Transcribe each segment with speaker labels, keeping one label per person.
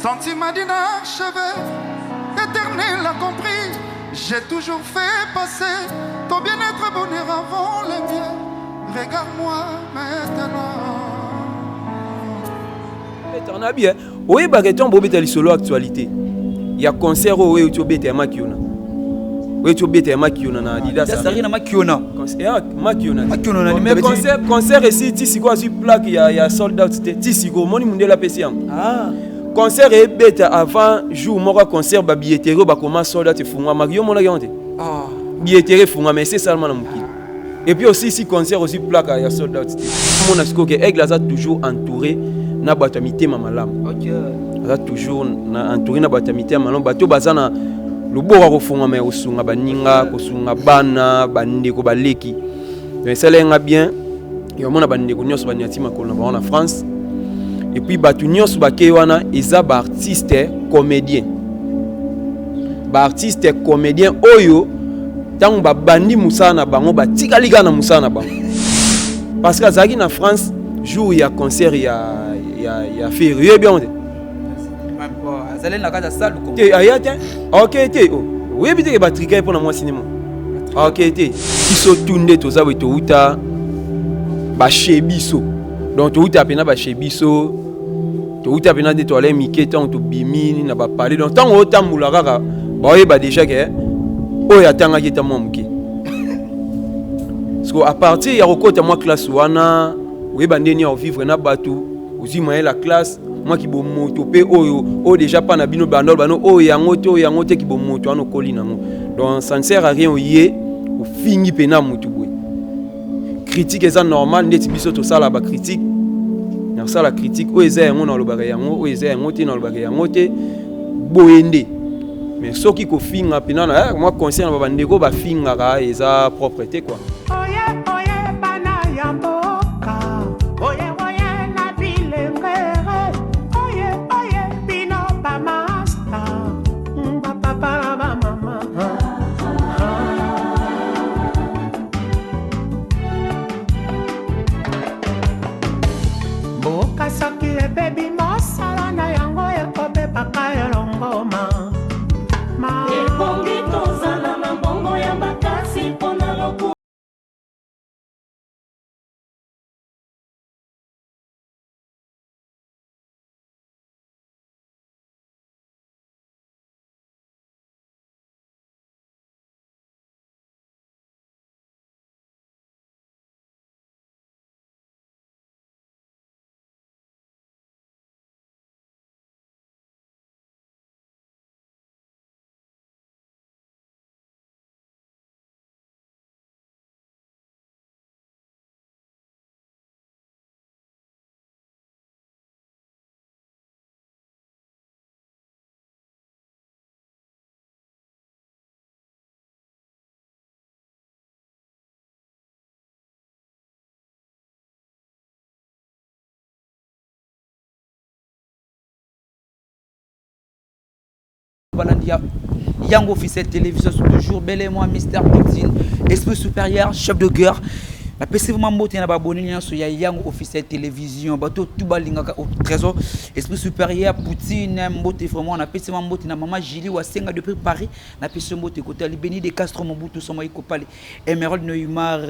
Speaker 1: Sentiment d'inachevé, Éternel a compris. J'ai toujours fait passer ton bien-être, bonheur avant le mien. Regarde-moi maintenant.
Speaker 2: Na bien oyebaka ntango bobeta lisolo actualité ya concert oyo oyo obeta ya Makiona, oyo obeta ya Makiona na Adidas.
Speaker 3: Arena Makiona.
Speaker 2: Makiona.
Speaker 3: Makiona na
Speaker 2: Mais concert esi ti sikoyo azwi plaque ya sold out te. Ti sikoyo omoni mundele apesi yango. Concert ebeta avant jour moko ya concert, babilletterie oyo bakoma sold out efungwamaki. Yo omonaki yango te? Billetterie efungwama, esi esalama na mokili. Et puis aussi si concert aussi, plaque ya sold out te. Omona sikoyo ke Aigle aza toujours entouré na bato ya mitema malamu. Aza toujours na entouré na bato ya mitema malamu, bato baza na loboko ya kofungwama, ya kosunga baninga, kosunga bana, bandeko, baleki. Donc esala nga bien ya omona bandeko nyonso baniati makolo na bango na France. Et puis bato nyonso bakei wana eza baartiste comédien, baartiste comédien oyo ntango babandi mosala na bango, batikali kaka na mosala na bango, parce que azalaki na France jour ya concert ya Ferre. Oyebi yango te?
Speaker 3: Azali na kati ya salle.
Speaker 2: Te, aya te, ok te. Oyebi te ke batrika ye mpo na mwasi nemo? Ok te. Biso tu nde toza boye, touta bashe biso, donc touta mpena bashe biso, touta mpena nde toala mike. Ntango tobimi na bapale, donc ntango otambola kaka, baoyeba déjà ke oyo atangaki eta mwa moke. Parce que à partir ya kokota mwa classe wana, oyeba ndeni ya kovivre na bato, ozwi moyen la classe, mwa kibomoto mpe oyo déjà mpa na bino bando bano oyo yango te, oyo yango te. Kibomoto wana okoli nango. Donc ça ne sert à rien oye ofingi mpena motu boye. Critique eza normal. Ndeti biso tosala bacritique, nasala critique oyo eza yango, nalobaka yango, oyo eza yango te, nalobaka yango te, boye nde. Mais soki kofinga mpena na mwa conseil na bandeko bafingaka, eza propre te quoi.
Speaker 1: Oye oye bana ya mboka, oye oye na bilenge, oye oye bino bamasta, bapapa na bamama. Mboka soki ebebi, mosala na yango ekobebaka elongoma.
Speaker 4: Ebongi tozala na mbongo ya makasi mpona loku.
Speaker 3: Balandi ya Yango Officiel Télévision, toujours bel et moi, Mister Poutine, esprit supérieur, chef de guerre. Napesi vraiment mbote na baboni nyonso ya Yango Officiel Télévision, bato tu balingaka Trésor, esprit supérieur, Poutine. Mbote vraiment, napesi ma mbote na mama Julie Wasenga depuis Paris. Napesi mbote kota Libeni de Castro Mobutu Somo Ikopale, Emerald Neymar,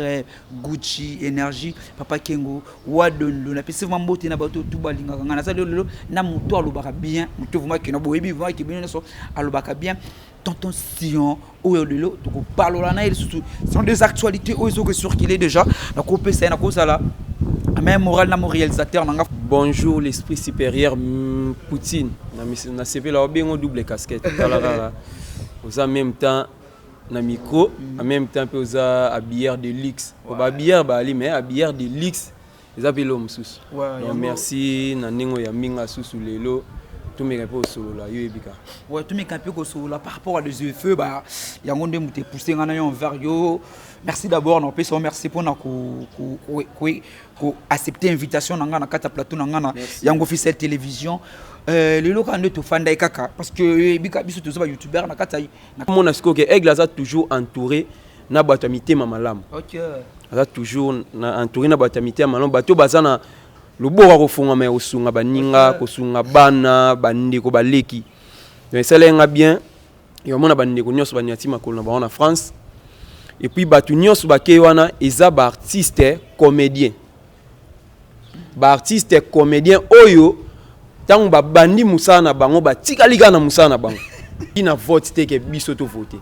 Speaker 3: Gucci Énergie, Papa Kengo Wadondo. Napesi vraiment mbote na bato tu balingaka nga. Naza lelo na moto alobaka bien, moto vraiment kena boyebi vraiment ke bino nyonso alobaka bien, tonton Sion. Oyo lelo tokopalola na ye lisusu sont des actualités oyo ezokocirculer déjà. Nakopesa ye, nakozala même moral na mo réalisateur na nga.
Speaker 2: Bonjour l'esprit supérieur, Poutine. Nasepela obengo double casquette. Tala kaka, oza même temps na micro, en même temps mpe oza habilleur de luxe. Po bahabilleur baali, mais habilleur de luxe eza mpe eloko mosusu. Donc merci na ndenge oyo ya mbinga susu. Lelo tomeka mpe kosolola, yo yebi kaka.
Speaker 3: Ouais, tomeka mpe kosolola par rapport à des feux ba yango nde moto epousse nga na yo envers yo. Merci d'abord, na opesa yo merci mpona ko accepter invitation na nga na kati ya plateau na nga na Yango Officiel Télévision. Lelo kaka nde tofandai kaka parce que oyebi kaka biso toza bayoutubeur na kati ya
Speaker 2: Mona sikoyo ke Aigle aza toujours entouré na bato ya mitema malamu. Aza toujours na entouré na bato ya mitema malamu, bato baza na Loboko ya kofungwama ya kosunga baninga, kosunga bana, bandeko, baleki. Donc esalaki nga bien ya komona bandeko nyonso banyati makolo na bango na France. Et puis bato nyonso bakei wana eza ba artiste comédien. Ba artiste comédien oyo ntango babandi mosala na bango, batikali kaka na mosala na bango. Eleki na vote te ke biso to vote.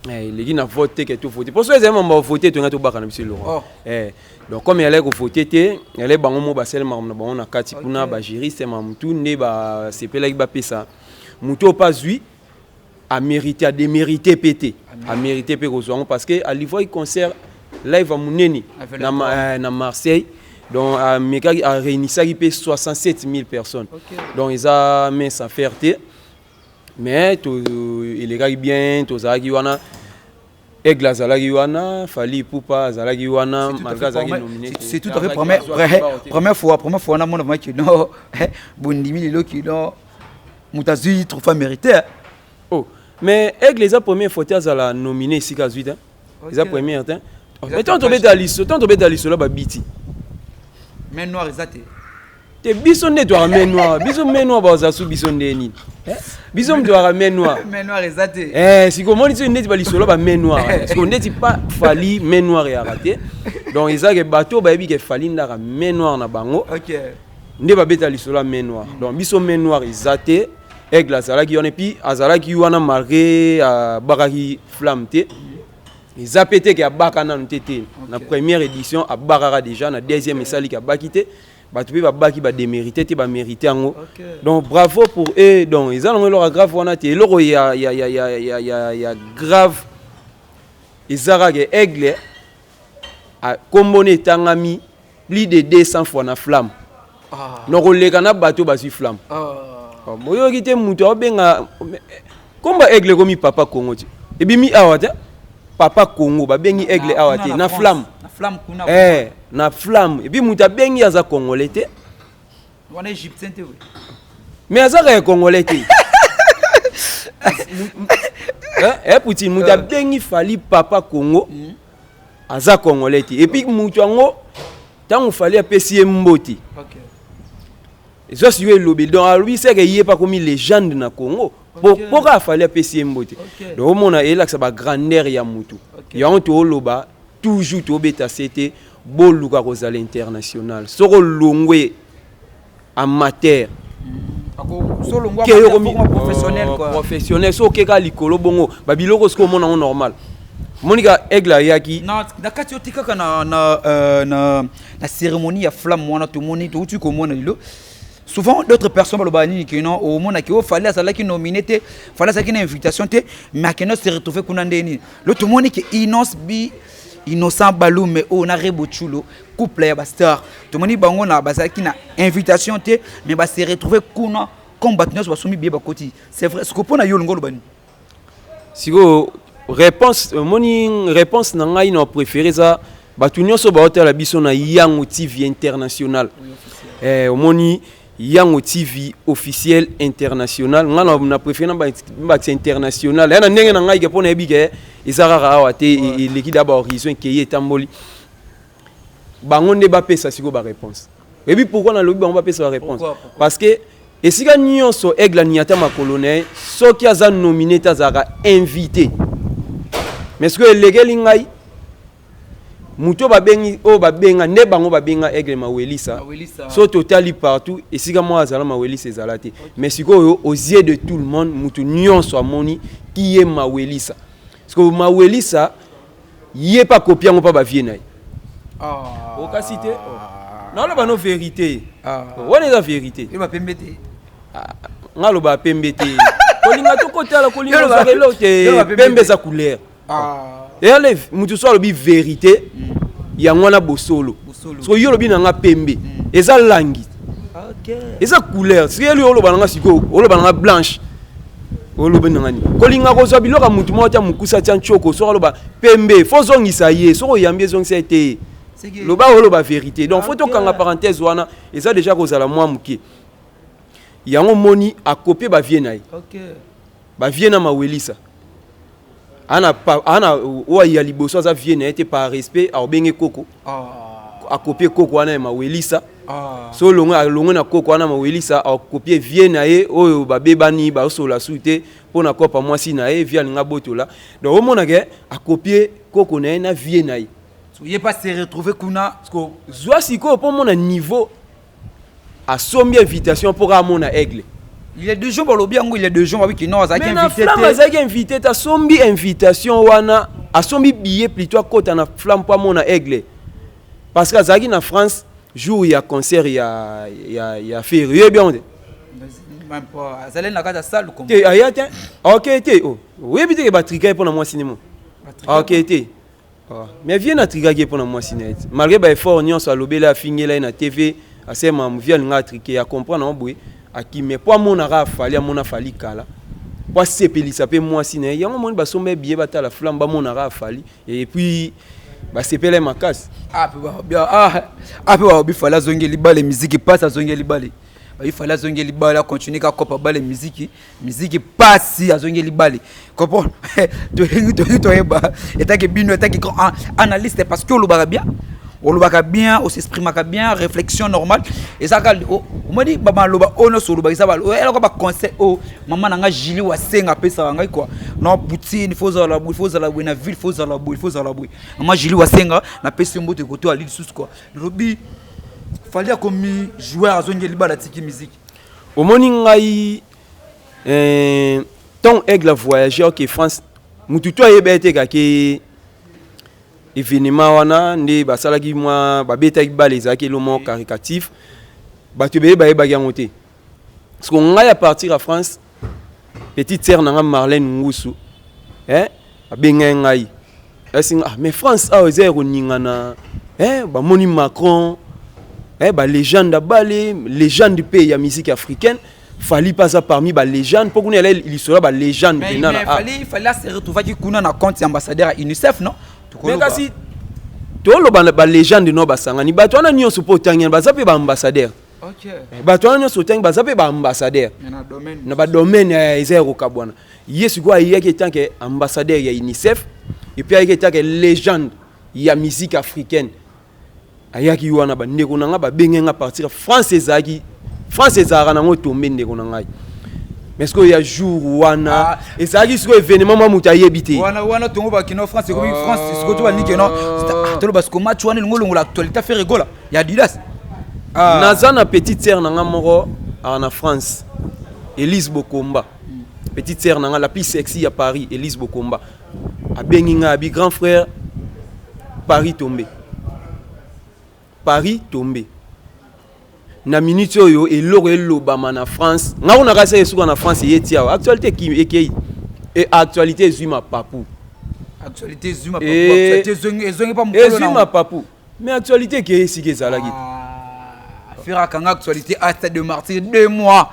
Speaker 2: Eleki na vote te ke to vote. Mpo so ezali mambo ya vote, tonga tobaka na biso eloko. Donc comme ezalaki kovote te, ezalaki bango mo basali makambo na bango na kati kuna, bajuriste mamutu nde basepelaki bapesa motu oyo mpe azwi amérité, adémérité mpe te, amérité mpe kozwa yango parce que alivraki concert live ya monene na Marseille. Donc amekaki, aréunisaki mpe 67 000 personnes. Donc eza mince affaire te, mais elekaki bien. Tozalaki wana, Aigle azalaki wana, Fally Ipupa azalaki wana, malgré azalaki nominé.
Speaker 3: C'est tout à fait première fois namona vraiment que non, bondimi lelo que non, moto azwi trophée mérité.
Speaker 2: Oh, mais Aigle eza première fois te azala nominé esika azwi te, eza première te. Mais tant tobeta lisolo babiti.
Speaker 3: Main noire eza te.
Speaker 2: Te, biso nde twaka main noire. Biso main noire bazala su biso nde nini? Biso moto twaka main noire.
Speaker 3: Main noire eza te.
Speaker 2: Sikoyo omoni soki ndeti balisolo ba main noire, sikoyo ndeti pa Fally main noire eyaka te. Donc eza ke bato oyo bayebi ke Fally ndaka main noire na bango nde babeta lisolo ya main noire. Donc biso main noire eza te. Aigle azalaki wana, et puis azalaki wana malgré abakaki flamme te. Eza mpe te ke abaka nanu te te. Na première édition abakaka déjà, na deuxième esaliki abaki te. Bato mpe babaki, badémérité te, bamérité yango. Donc bravo pour eux. Donc eza nango eloko ya grave wana te. Eloko ya grave eza kaka Aigle nkombo na etangami plus de 200 fois na flamme. Na koleka na bato bazwi flamme. Boyoki te, moto aobenga komba Aigle ekomi Papa Congo te, ebimi awa te. Papa Congo babengi Aigle awa te na flamme.
Speaker 3: Na flamme kuna.
Speaker 2: Na flamme. Et puis moto abengi aza Congolais te.
Speaker 3: Wana Égyptien te?
Speaker 2: Mais aza kaka Congolais te. Poutine, moto abengi Fally Papa Congo aza Congolais te. Et puis moto yango, ntango Fally apesi ye mbote, eza sikoyo elobeli. Donc alobi seke ye mpe akomi légende na Congo po kaka Fally apesi ye mbote. Donc omona eyelakisa bagrandeur ya motu yango. Tooloba toujours, tobeta se te, boluka kozala international. Soki olongwe amateur,
Speaker 3: professionnel.
Speaker 2: Professionnel, soki okeka likolo bongo babiloko soki omona yango normal, monika Aigle ayaki.
Speaker 3: Na kati oti kaka na cérémonie ya flamme wana, tomoni, touti komona lelo, souvent d'autres personnes baloba nini ke non, omonaki o Fally azalaki nominé te, Fally azalaki na invitation te, mais akende se retrouver kuna nde nini? Lo tomoni ke Innoss'B, Innocent Balume oyo na Rebo Tchulo, couple ya bastar, tomoni bango na bazalaki na invitation te, mais base retrouver kuna comme bato nyonso basombi billet bakoti. C'est vrai, siko mpo na yo olingi oloba nini?
Speaker 2: Sikoyo réponse, omoni, réponse na ngai na préféré eza bato nyonso baotala biso na Yango TV International. Omoni Yango TV Officiel International, ngai na préféré na bakisa international ya na ndenge na ngai ke mpo nayebi ke eza kaka awa te, eleki da bahorizon, ekei, etamboli. Bango nde bapesa sikoyo baréponse. Oyebi pourquoi nalobi bango bapesa baréponse? Parce que esika nyonso Aigle aniata makolo na ye, soki aza nominé te, azalaka invité. Mais sikoyo elekeli ngai moto oyo babengi, oyo babenga nde bango babenga Aigle Mawelisa. So totali partout, esika moko azala Mawelisa ezala te. Mais sikoyo, aux yeux de tout le monde, moto nyonso amoni ki ye Mawelisa. Sikoyo Mawelisa ye mpe akopi yango mpa bavie na ye. Okasi te, naloba no vérité wana eza vérité.
Speaker 3: Pembe te.
Speaker 2: Nga aloba pembe te. Kolinga tokotala, kolinga ozwaka eloko te. Pembe eza couleur. Eyale motu so alobi vérité yango wana bosolo. Soki yo olobi na nga pembe eza langi, eza couleur, soki eli oloba na nga sikoyo, oloba na nga blanche, olobi na nga nini? Kolinga kozwa biloko ya motu moko tia mokusa, tia ntioko. Soki aloba pembe, fo ozongisa ye. Soki oyambi, ezongisa ye te. Loba, oloba vérité. Donc fo tokanga parenthèse wana, eza déjà kozala mwa moke. Yango moni akopie bavie na ye, bavie na Mawelisa ana oyo ya liboso aza vie na ye te. Par respect aobenge koko. Akopie koko wana ya mawelisa. So olongwe, alongwe na koko wana mawelisa, akopie vie na ye oyo babebani, baosolola su te mpo na kopa mwasi na ye, vie alinga botola. Donc omona ke akopie koko na ye na vie na ye.
Speaker 3: So ye pas se retrouver kuna.
Speaker 2: Zwa sikoyo mpo omona niveau, asombi invitation mpo kaka amona Aigle.
Speaker 3: Il y a 2 jours balobi yango, il y a 2 jours babiki non, azalaki
Speaker 2: Mais na
Speaker 3: invité
Speaker 2: Flamme
Speaker 3: te.
Speaker 2: Azalaki invité te, asombi invitation wana, asombi billet plutôt, akota na Flamme mpo amona Aigle, parce que azalaki na France jour ya concert ya Ferre. Oyebi yango te?
Speaker 3: Même pas azalaki na kati ya salle comme
Speaker 2: Te, aya te, ok te. Oh, oyebi te ke batrika ye mpo na mwasi nemo? Ok te. Ah, mais vie natrikaki ye mpo na mwasi na ye te, malgré baeffort nyonso alobeli, afingela ye na TV, asema vie alinga atrike, acomprendre yango boye, akime mpo amonaka afali, amona Fally kala, mpo asepelisa mpe mwasi na ye. Yango moni basomba ye billet, batala Flamme, bamonaka afali et puis basepela ye makasi.
Speaker 3: Ah, mpe babi Fally azongeli bale miziki pasi, azongeli bale, babi Fally azongeli bale, acontinue kaka kopa bale miziki, miziki pasi, azongeli bale. Comprendre, tolingi tolingi toyeba etaki bino, etaki grand analyste, parce que olobaka bien, olobaka bien, osexprimaka bien, réflexion normale ezalaka. Omoni bamaloba oyo nyonso olobaka eza eloko baconseil oyo mama na nga Julie Wasenga apesaka ngai quoi. Non, Poutine, faut ozala boye, faut ozala boye na ville, faut ozala boye, faut ozala boye. Mama Julie Wasenga, napesi yo mbote koto ali lisusu quoi. Nalobi Fally akomi joueur, azongeli bala, atiki musique.
Speaker 2: Omoni ngai, ntango Aigle avoyage oke France, mutu to ayeba ete kake événement wana nde basalaki mwa babetaki bale, ezalaki elo moko caricatif, bato ebele bayebaki yango te. Parce que ngai, à partir ya France, petite sœur na nga Marlène Ngusu, eh, abengai ngai, asinga: "Ah, mais France awa eza ya koningana, eh, bamoni Macron, eh, balégende ya bale, légende mpe ya musique africaine, Fally mpe aza parmi balégende, mpo kuna ela lisolo ya balégende mpena na."
Speaker 3: Fally ase retrouvaki kuna na compte ya ambassadeur ya UNICEF, non?
Speaker 2: Mais kasi toloba balégende no basangani, bato wana nyonso mpo otangi baza mpe baambassadeur. Bato wana nyonso otangi baza mpe baambassadeur na badomaine, eza ya kokabwana. Ye sikoyo ayaki en tant que ambassadeur ya UNICEF et puis ayaki en tant que légende ya musique africaine. Ayaki wana, bandeko na nga babenge nga partir France. Ezalaki France, ezalaka nango tombe, ndeko na ngai. Mais sikoyo ya jour wana ezalaki sikoyo événement mwa moto ayebi te.
Speaker 3: Wana wana tongo bakino France, ekomi France sikoyo, to baniki no toloba siko match wana elingo olongola actualité Ferre Gola ya Adidas.
Speaker 2: Naza na petite sœur na nga moko aka na France, Elise Bokomba, petite sœur na nga la plus sexy ya Paris, Elise Bokomba. Abengi ngai, abi: "Grand frère, Paris tombé, Paris tombé na minute oyo." Eloko elobama na France, nga kuna kasi esuka na France, eye ti awa, actualité ekei e, actualité ezwi mapapu.
Speaker 3: Actualité ezwi mapapu, actualité ezongi pa mokolo.
Speaker 2: Ezwi mapapu, mais actualité ekei esika ezalaki.
Speaker 3: Ferre akanga actualité à Stade de Martyr 2 mois,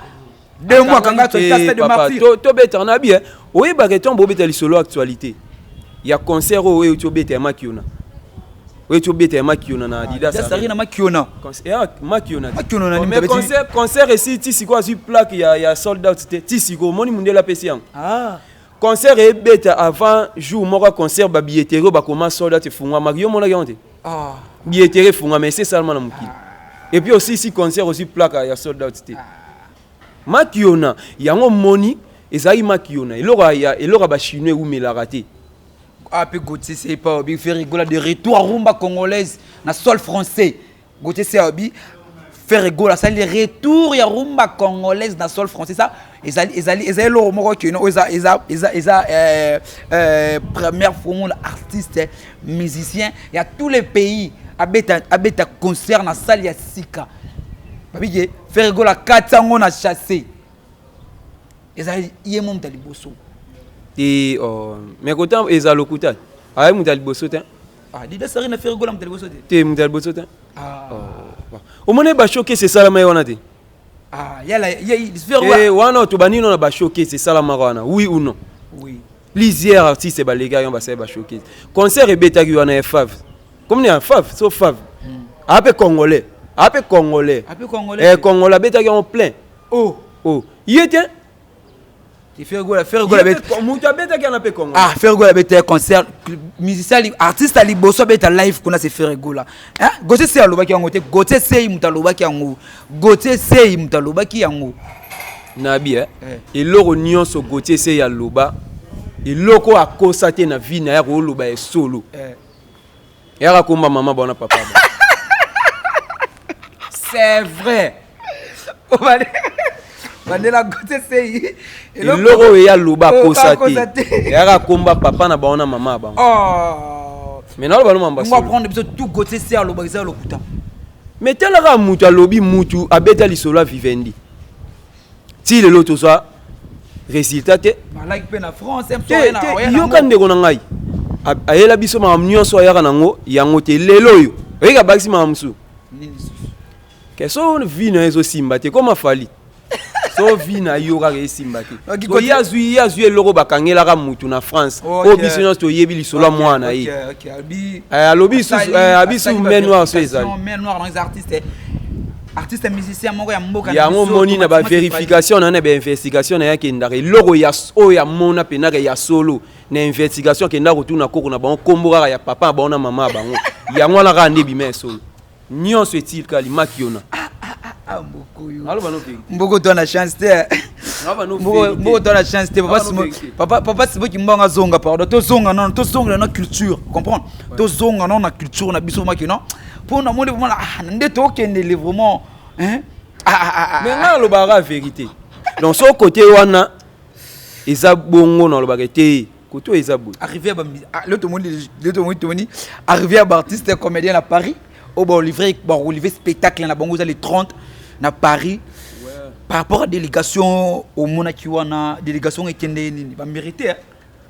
Speaker 3: 2 mois akanga actualité à Stade de Martyr.
Speaker 2: Tobetaka na bien, oyebaka etongo bobeta lisolo actualité ya concert oyo euti obeta ya Makiona, oyo ti obeta ya Makiona na Adidas.
Speaker 3: Arena Makiona.
Speaker 2: Makiona.
Speaker 3: Makiona na
Speaker 2: Mais concert esi ti sikoyo azwi plaque ya sold out te. Ti sikoyo omoni mundele apesi yango. Concert ebeta avant jour moko ya concert, babilletterie oyo bakoma sold out efungwamaki, yo omonaki yango te? Billetterie efungwama, ese esalama na mokili. Et puis aussi si concert ozwi plaque ya sold out te. Makiona yango moni ezalaki Makiona, eloko ya bachinois ewumelaka te.
Speaker 3: Ah, mpe Gauthier Sepa obi Ferre Gola de retour à rumba congolaise na sol français. Gauthier Sepa obi Ferre Gola asali retour ya rumba congolaise na sol français. Ça ezali ezali ezali eloko moko keno oyo eza première fois omona artiste musicien ya tous les pays abeta concert na salle ya sika. Babike Ferre Gola kati yango na chasse, ezali ye mo moto ya liboso.
Speaker 2: Te, oh, mais kota eza lokuta, aye moto ya liboso te.
Speaker 3: Adidas Arena, Ferre Gola moto ya liboso te?
Speaker 2: Te, moto ya liboso te. Omoni bashowcase esalama ye wana te?
Speaker 3: Yala.
Speaker 2: Eh, wana tobandi no na bashowcase esalamaka wana, oui ou non?
Speaker 3: Oui.
Speaker 2: Plusieurs artistes balekaki yango, basali bashowcase. Concert ebetaki wana ya Fave, comme ni ya Fave, so Fave aa mpe congolais, aa mpe congolais.
Speaker 3: Ape congolais.
Speaker 2: Eh, congolais abetaki yango plein.
Speaker 3: Oh.
Speaker 2: Oh, ye te.
Speaker 3: Ferre Gola, Ferre Gola
Speaker 2: moto abetaki ana mpe Congo.
Speaker 3: Ah, Ferre Gola abeta concert, musicien, artiste ya liboso abeta live kuna, c'est Ferre Gola, hein. Gauthier Sey alobaki yango te. Gauthier Sey moto alobaki yango. Gauthier Sey moto alobaki yango.
Speaker 2: Nabi, eh? Eloko nyonso Gauthier Sey aloba, eloko akosa te na vie na ya koloba esolo, eyaka komba mama bona papa ba.
Speaker 3: C'est vrai, bandela Gauthier Sey.
Speaker 2: Eloko oyo eya aloba akosa te, eyaka komba papa na bango na mama ya bango.
Speaker 3: Oh.
Speaker 2: Mais naloba no mamba.
Speaker 3: Ngo apprendre biso tout, Gauthier Sey alobaki eza lokuta.
Speaker 2: Mais talaka, mutu alobi, mutu abeta lisolo ya Vivendi, ti lelo tozwa résultat te.
Speaker 3: Malaki mpe na France.
Speaker 2: Te, te, yoka ndeko na ngai, ayela biso makambo nyonso ayaka nango yango te. Lelo oyo oyeka bakisi makambo mosusu.
Speaker 3: Nini lisusu?
Speaker 2: Ke so vie na ye ezosimba te, koma Fally, so vie na yo kaka esimba te. So ye azwi eloko bakangelaka mutu na France, oyo biso nyonso toyebi lisolo ya mwana ye. Alobi lisusu, abi su main noire so ezali.
Speaker 3: Main noire na eza artiste musicien moko ya mboka.
Speaker 2: Yango omoni na bavérification na ye, na bainvestigation na ye, akendaka eloko ya oyo amona mpenaka ya solo na investigation, akenda kotuna koko na bango, kombo kaka ya papa na bango na mama ya bango. Yango wana kaka nde ebima ya solo nyonso etikali makiona.
Speaker 3: Ah, mboko oyo.
Speaker 2: Aloba no vérité.
Speaker 3: Mboko to na chance te.
Speaker 2: Aloba no
Speaker 3: Mboko
Speaker 2: vérité.
Speaker 3: Mboko to na chance te, papa.
Speaker 2: Aloba no
Speaker 3: Simo
Speaker 2: vérité.
Speaker 3: Papa Simo Kimbanga, zonga, pardon, tozonga nano, tozonga na culture, comprendre, tozonga nano na culture na biso maki non mpo na moni vraiment, ah, nde tokendele vraiment, hein, ah, ah, ah, ah.
Speaker 2: Mais ngai alobaka vérité. Donc so côté wana eza bongo, nalobaka te côté oyo eza boye.
Speaker 3: Arrivé à ah, le tomoni arrivé à artiste comédien à Paris au bon livré spectacle na bango les 30 na Paris. Par rapport à délégation omonaki wana, délégation ekende nini, bamérité, hein?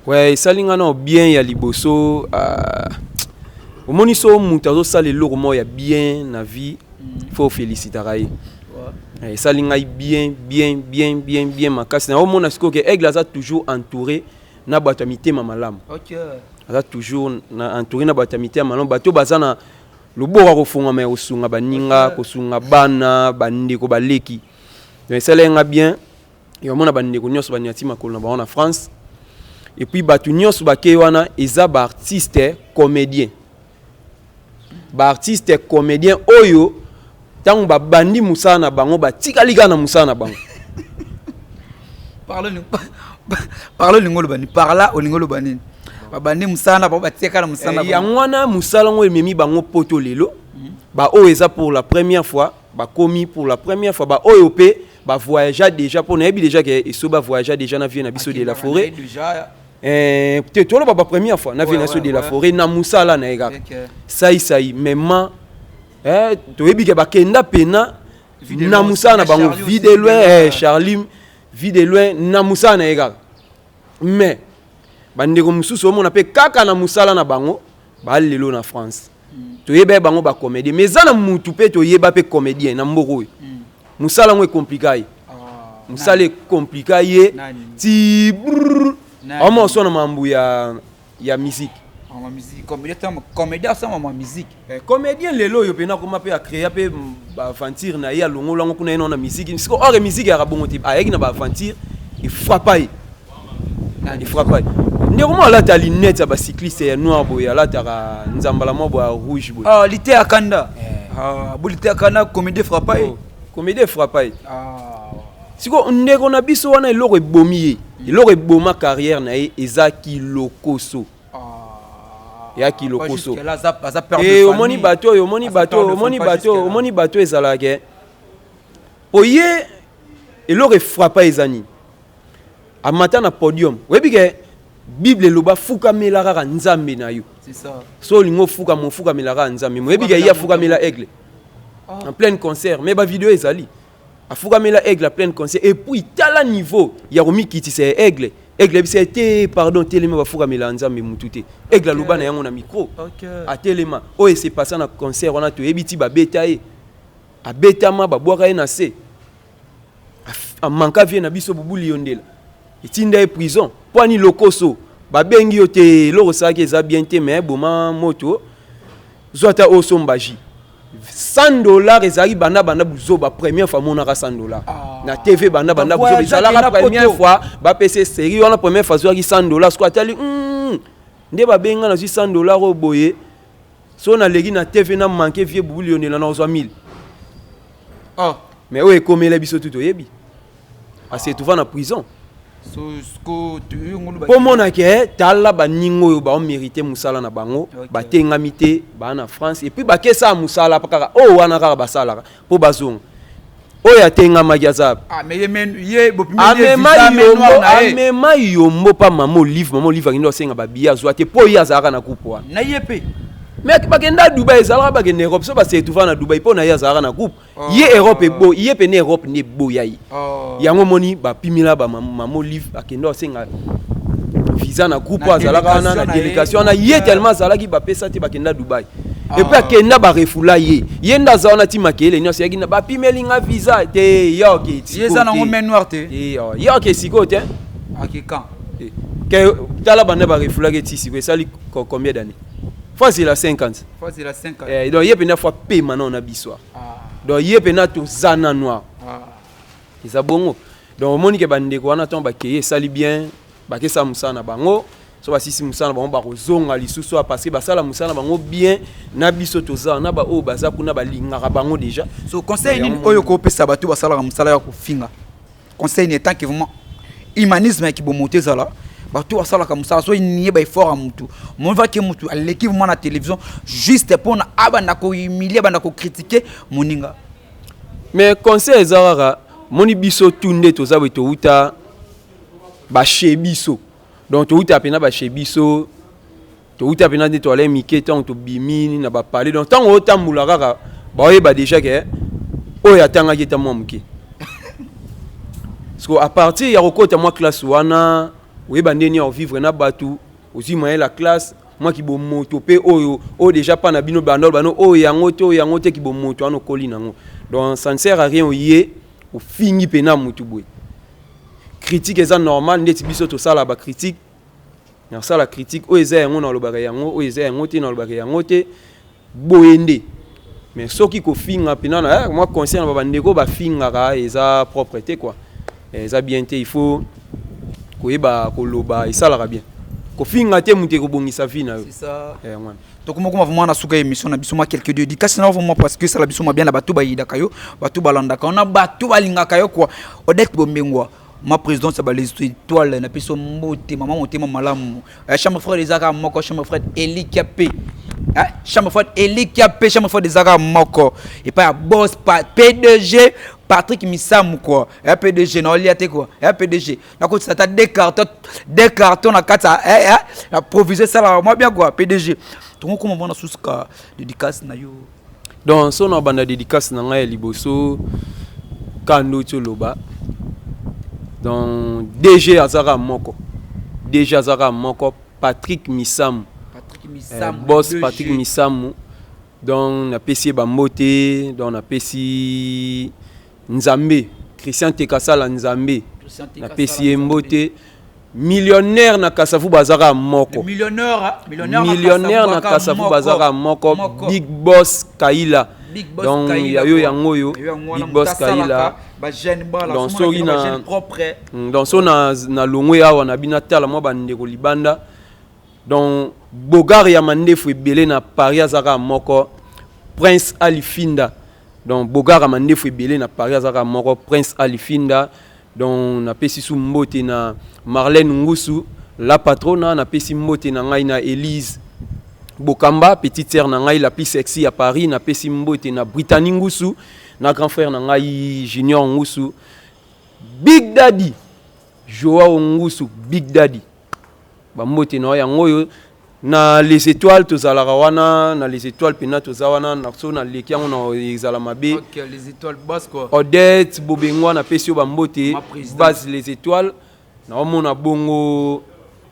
Speaker 2: Ouais, esali nga na bien ya liboso. Omoni so moto azosala eloko moko ya bien na vie, faut félicitaka ye. Esali ngai bien, bien, bien, bien, bien makasi. Na omona sikoyo ke Aigle aza toujours entouré na bato ya mitema malamu. Aza toujours na entouré na bato ya mitema malamu, bato baza na loboko ya kofungama ya kosunga baninga, kosunga bana, bandeko, baleki. Donc esali nga bien yamona bandeko nyonso baniati makolo na bango na France. Et puis bato nyonso bakei wana eza baartiste comédien, baartiste comédien oyo ntango babandi mosala na bango, batikali kaka na mosala na bango.
Speaker 3: Parle, olingi oloba nini? Parla, olingi oloba nini? Babandi mosala na bango, batiaka na mosala na bango.
Speaker 2: Yango wana mosala yango ememi bango poto lelo. Baoyo eza pour la première fois, bakomi pour la première fois, baoyo mpe bavoyagea déjà, mpo nayebi déjà ke eso bavoyagea déjà na vie na biso de la forêt.
Speaker 3: Déjà.
Speaker 2: Te, toloba ba première fois na vie na biso de la forêt na mosala na ye kaka. Saisai mema, toyebi ke bakenda pena na mosala na bango, Vue de Loin, Charlie, Vue de Loin na mosala na ye kaka. Mais bandeko mosusu omona mpe kaka na mosala na bango balelo na France, toyeba ye bango bacomédien. Mais eza na mutu mpe toyeba mpe comédien na mboka oyo, mosala yango ecompliquer ye, mosala ecompliquer ye ti aoma oswana mambu ya musique.
Speaker 3: Comédien asama ma musique.
Speaker 2: Comédien lelo oyo mpena akoma mpe acréa mpe baaventure na ye, alongola yango kuna ye nao na musique. Siko or musique yaka bongo te, ayaki na baaventure, efrappa ye, efrappa ye. Ndeko mo alata lunette ya bacycliste ya noir boye, alataka nzambala mwa boye ya rouge boye.
Speaker 3: Ah, lite ya kanda, bo lite ya kanda, comédie frappa ye.
Speaker 2: Comédie efrappa ye. Siko ndeko na biso wana, eloko ebomi ye, eloko eboma carrière na ye eza kilokoso ya kilokoso. Omoni bato oyo, omoni bato, omoni bato, omoni bato ezalaka po ye eloko efrappa eza nini? Amata na podium, oyebi ke Bible eloba fukamela kaka Nzambe na yo. So olingi ofukama, ofukamela kaka Nzambe. Moyebi ke ye afukamela Aigle en pleine concert. Mais bavideo ezali, afukamela Aigle en pleine concert. Et puis tala niveau ya komikitisa ya Aigle. Aigle ayebisa ye te: "Pardon, telema, bafukamela Nzambe mutu te." Aigle aloba na yango na micro, atelema. Oyo ese pasa na concert wana, toyebi ti babeta ye, abetama, babwaka ye na se, amanka vie na biso. Bubuli yo ndela etinda ye prison mpo ani lokoso. Babengi yo te, eloko osalaki eza bien te, mais boma moto, zwa ata osomba jus. 100 $ ezalaki banda banda buzoba. Première fois amonaka 100 $ na TV, banda banda buzoba ezalaka première fois bapesa série wana. Première fois azwaki 100 $. Siko atali nde babenga, nazwi 100 $ oyo boye, so naleki na TV na manke vie Bubu Lionela, na ozwa 1000.
Speaker 3: Oh.
Speaker 2: Mais oyo ekomela biso tu toyebi, ase retrouva na prison. Mpo mona ke tala baninga oyo baomérite mosala na bango, batengami te, baa na France et puis bakesala mosala kaka oyo wana kaka basalaka mpo bazonga. Oyo atengamaki aza amema yombo mpa mama Olive. Mama Olive akende asenga babiye, azwa te mpo ye azalaka na groupe wana.
Speaker 3: Na ye mpe.
Speaker 2: Mais bakenda Dubai, ezalaka bakende Europe, so base retrouva na Dubai mpo na ye azalaka na groupe. Ye Europe ebo ye pene, Europe nde eboya ye. Yango moni bapimela bamama Olive, akende asenga visa na groupe oyo azalaka wana na délégation wana. Ye tellement azalaki, bapesa te, bakenda Dubai et puis akenda, barefula ye. Ye nde aza wana ti makeyele nyonso yaki na bapimeli nga visa te, yoke.
Speaker 3: Eza nango main noire te.
Speaker 2: Yoke sikoyo te. Ke tala, banda barefulaki ti sikoyo esali combien d'année? Faut azela 50. Donc ye mpenza faut apema nao na biso. Donc ye mpenza toza na noir, eza bongo. Donc omoni ke bandeko wana, ntango bakeye, esali bien, bakesala mosala na bango. So basisi mosala na bango, bakozonga lisusu parce que basala mosala na bango bien. Na biso toza na baoyo baza kuna, balingaka bango déjà.
Speaker 3: So conseil nini oyo kopesa bato basalaka mosala ya kofinga? Conseil ni, tant que vraiment humanisme ya kibomoto ezala, bato basalaka mosala so nie baeffort ya motu, monvake motu aleki vraiment na télévision juste mpona abanda kohumilie, abanda kocritiquer moninga.
Speaker 2: Mais conseil eza kaka, moni biso tu nde toza boye, touta bashe biso. Donc touta mpena bashe biso, touta mpena nde toala mike. Ntango tobimi na bapale, donc ntango otambola kaka, baoyeba déjà ke oyo atangaki eta mwa moke. Parce que à partir ya kokota mwa classe wana, oyeba ndeni ya kovivre na bato, ozwi moyen la classe, mwa kibomoto mpe oyo oyo déjà mpa na bino banda bano oyo yango te, oyo yango te, kibomoto wana okoli nango. Donc ça ne sert à rien oye ofingi mpena motu boye. Critique eza normal, ndeti biso tosala bacritique. Nasala critique oyo eza yango, nalobaka yango, oyo eza yango te, nalobaka yango te, boye nde. Mais soki kofinga mpena na mwa conseil na bandeko bafingaka, eza propre te quoi, eza bien te. Il faut koyeba koloba, esalaka bien. Kofinga te, moto ekobongisa vie na yo.
Speaker 3: Wana tokomokoma vraiment na suka émission na biso. Mwa quelques dédicaces na vraiment, parce que esala biso mwa bien na bato bayidaka yo, bato balandaka yo, na bato balingaka yo quoi. Odette Bombengwa, ma présidente ya bales étoiles, napesi yo mbote, mama motema malamu. Chambre froide ezaka moko, chambre froide Elikia mpe, chambre froide Elikia mpe, chambre froide ezaka moko epai ya boss PDG Patrick Misamu quoi. Ya PDG na olia te quoi, ya PDG nakotisa ata deux cartons, deux cartons na kati ya provision, esalaka mwa bien quoi. PDG, tongokoma mwana susuka dédicace na yo.
Speaker 2: Donc so na banda dédicace na ngai ya liboso, kando ti oloba. Donc DG azaka moko, DG azaka moko, Patrick Misamu.
Speaker 3: Patrick Misamu.
Speaker 2: Eh, boss Patrick Misamu. Donc napesi ye bambote. Donc napesi Nzambe Christian Tekasala, Nzambe napesi ye mbote. Millionnaire na Kasavu bazaka moko.
Speaker 3: Millionnaire
Speaker 2: na Kasavu bazaka moko, Big Boss Kaila. Donc ya yo yango oyo, Big Boss Kaila. Donc soki na donc so na longwe awa na bino, atala mwa bandeko libanda. Donc bogar ya mandefu ebele na Paris azaka moko, Prince Alifinda. Donc bogar ya mandefu ebele na Paris azaka moko, Prince Alifinda. Donc napesi su mbote na Marlène Ngusu, la patrona. Napesi mbote na ngai na Élise Bokamba, petite sœur na ngai la plus sexy à Paris. Napesi mbote na Brittany Ngusu, na grand frère na ngai Junior Ngusu, Big Daddy Joao Ngusu, Big Daddy, bambote na yango oyo. Na les étoiles tozalaka wana, na les étoiles mpena toza wana. Na so naleki yango na ezala mabe.
Speaker 3: Ok, les étoiles basse quoi.
Speaker 2: Odette Bobengwa, napesi yo bambote.
Speaker 3: Ma présidente.
Speaker 2: Base les étoiles, naomona bongo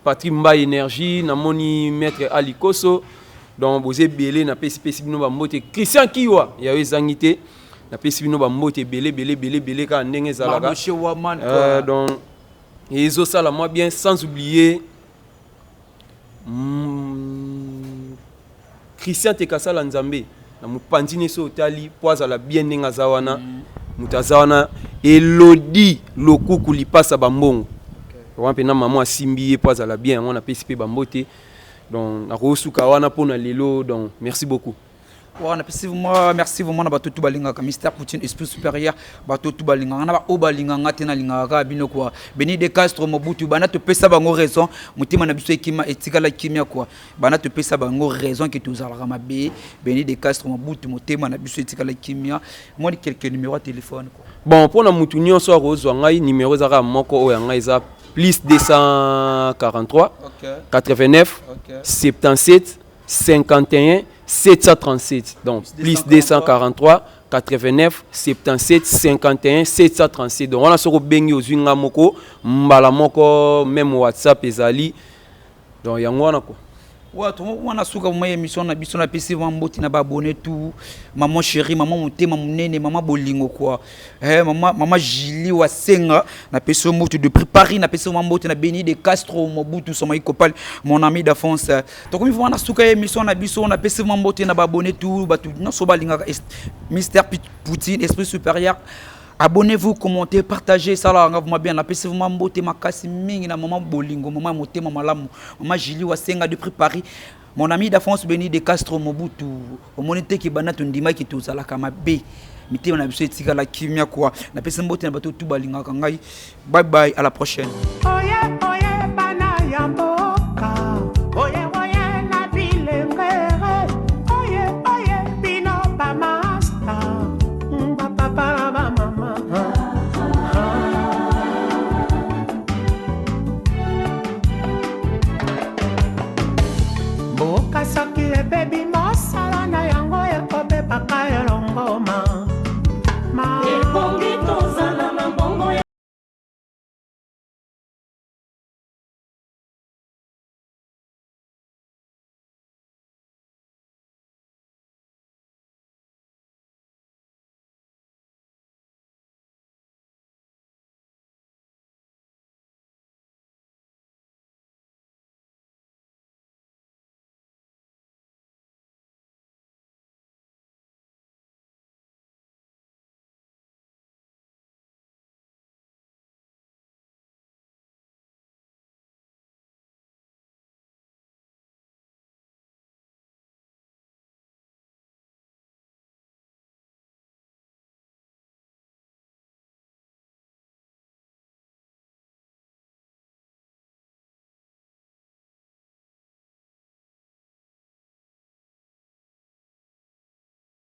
Speaker 2: Patrik Mbai Énergie, namoni maître Ali Koso. Donc boza ebele, napesi pesi bino bambote. Christian Kiwa, yayo ezangi te, napesi bino bambote ebele ebele ebele ebele kaka ndenge ezalaka.
Speaker 3: Mardoché Waman quoi.
Speaker 2: Donc ezosala mwa bien, sans oublier Christian Tekasala Nzambe. Na mopanzi nyonso otali mpo azala bien ndenge aza wana. Moto aza wana, Elodi Lokuku Lipasa Bambongo wana mpena mama asimbi ye mpo azala bien. Yango napesi mpe bambote. Donc nakosuka wana mpona lelo. Donc merci beaucoup.
Speaker 3: Wana napesi vraiment merci vraiment na bato tu balingaka Mystère Poutine, esprit supérieur. Bato tu balingaka na baoyo balinganga te, nalingaka kaka bino quoi. Beni de Castro Mobutu, bana topesa bango raison, motema na biso ekima etikala kimia quoi. Bana topesa bango raison ke tozalaka mabe. Beni de Castro Mobutu, motema na biso etikala kimia. Moni quelques numéro ya téléphone quoi.
Speaker 2: Bon, mpona mutu nyonso akozwa ngai, numéro eza kaka moko oyo ya ngai, eza plus 243 89 77 51 737. Donc plus 243 89 77 51 737. Donc wana soki obengi, ozwi nga moko mbala moko. Même WhatsApp ezali. Donc yango wana quoi.
Speaker 3: Wa wana suka mwa émission na biso. Napesi mwa mbote na baabonnés tout. Maman chérie, mama motema monene, mama bolingo quoi, eh, mama, mama Julie Wasenga, napesi yo mbote depuis Paris. Napesi mwa mbote na Beni de Castro Mobutu Somai Kopal, mon ami d'enfance. Tokomi vraiment na suka ya émission na biso. Napesi mwa mbote na baabonnés tout, bato nyonso balingaka Mister Poutine, esprit supérieur. Abonnez-vous, commentez, partagez, ça là vraiment bien. Napesi vraiment mbote makasi mingi na mama bolingo, mama motema malamu, mama Julie Wasenga depuis Paris, mon ami d'enfance Beni de Castro Mobutu. Omoni te ke banda tondimaki tozalaka mabe, mitema na biso etikala kimia quoi. Napesi mbote na bato tu balingaka ngai. Bye bye, à la prochaine.